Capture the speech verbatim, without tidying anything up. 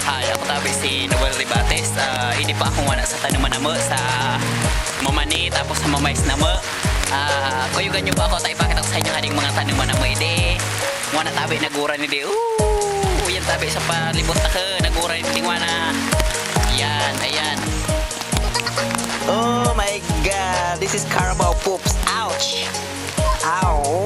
Hi, ako tabi si Noel Ribates. Ah, ini pa ako ngwana sa tanuman namo sa Mamani, tapos sa Mamays namo. Ah, kuyugan niyo pa ako, ta ipakita ko sa inyo haning mga tanuman namo. Idi, ngwana tabi, nagura ni di. Ooh, yan tabi sa palibot na ka, nagura ni di ngwana. Yan, ayan. Oh my God, this is Carabao Poops. Ouch! Ow!